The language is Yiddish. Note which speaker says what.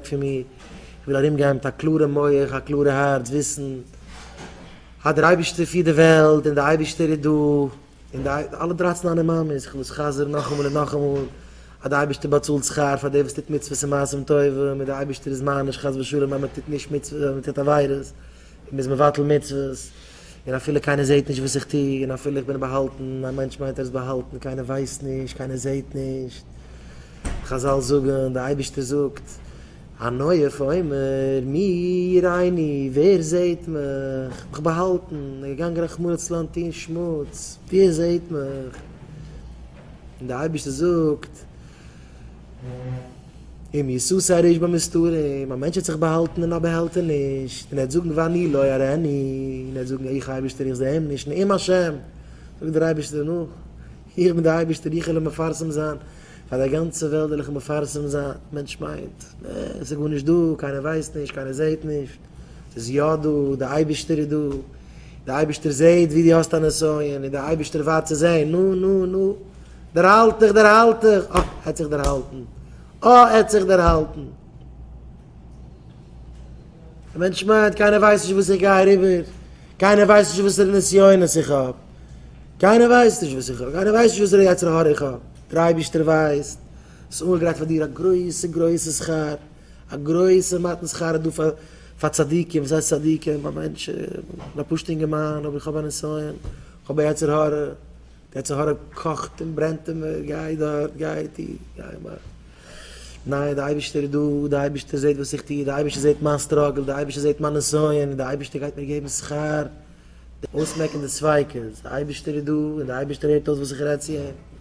Speaker 1: פון מיר, איך וויל ארום גיין מיט א קלארע מח, א קלארע הארץ, וויסן אז דער אייבערשטער פירט די וועלט און דער אייבערשטער איז דא, און די אלע דרייצן אני מאמין'ס, איך וויל עס חזר'ן נאכאמאל און נאכאמאל, אז דער אייבערשטער באצאלט שכר פאר דער וואס טוט מצוות און מעשים טובים, און דער אייבערשטער איז מעניש חס ושלום אז מען טוט נישט מצוות, אז מען טוט עבירות, און מען איז מבטל מצוות, און אפילו קיינער זעט נישט וואס איך טו, און אפילו איך בין באהאלטן, א מענטש מיינט ער איז באהאלטן, קיינער ווייסט נישט, קיינער זעט נישט. חזל זאגן, דער אייבערשטער זאגט, הנואף אומר, מי יראני, ווער זעט מיך, מיך באהאלטן, ער געגאנגען רחמנא לצלן טון שמוץ, ווער זעט מיך? און דער אייבערשטער זאגט, אם יסתר איש במסתרים, א מענטש האט זיך באהאלטן אין א באהעלטעניש, און ער וועט זאגן ואני לא אראנו, און ער וועט זאגן איך אייבערשטער איך זע אים נישט, נאום השם, זאגט דער אייבערשטער, נו, איך בין דער אייבערשטער, איך וועל אים מפרסם זיין, פאר דער גאנצע וועלט וועל איך אים מפרסם זיין, מענטש מיינט, נע, עס איז גארנישט דא, קיינער ווייסט נישט, קיינער זעט נישט, עס איז יא דא, דער אייבערשטער איז דא, דער אייבערשטער זעט ווי דו האסט א נסיון, און דער אייבערשטער ווארט צו זען, נו, נו, נו, דערהאלט דיך, דערהאלט דיך, אה, ער האט זיך דערהאלטן, אה, ער האט זיך דערהאלטן. דער מענטש מיינט, קיינער ווייסט נישט וואס איך גיי אריבער, קיינער ווייסט נישט וואסערע נסיונות איך האב, קיינער ווייסט נישט וואס איך האב, קיינער ווייסט נישט וואסערע יצר הרע איך האב, דער אייבערשטער ווייסט, עס איז אנגעגרייט פאר דיר א גרויסע גרויסע שכר, א גרויסע מתן שכר איז דא פאר פאר צדיקים, וואס הייסט צדיקים? א מענטש, א פשוטע אינגערמאן, אבער איך האב א נסיון, איך האב א יצר הרע, די יצר הרע קאכט און ברענט אין מיר, גיי דארט, גיי טו, גיי מאך. ניין, די אייבערשטער איז דא, די אייבערשטער זעט וואס איך טו, די אייבערשטער זעט מיין struggle, די אייבערשטער זעט מיין נסיון, די אייבערשטער גייט מיר געבן שכר. אויסמעקן די ספיקות, די אייבערשטער איז דא און די אייבערשטער הערט אויס וואס איך רעד צו אים.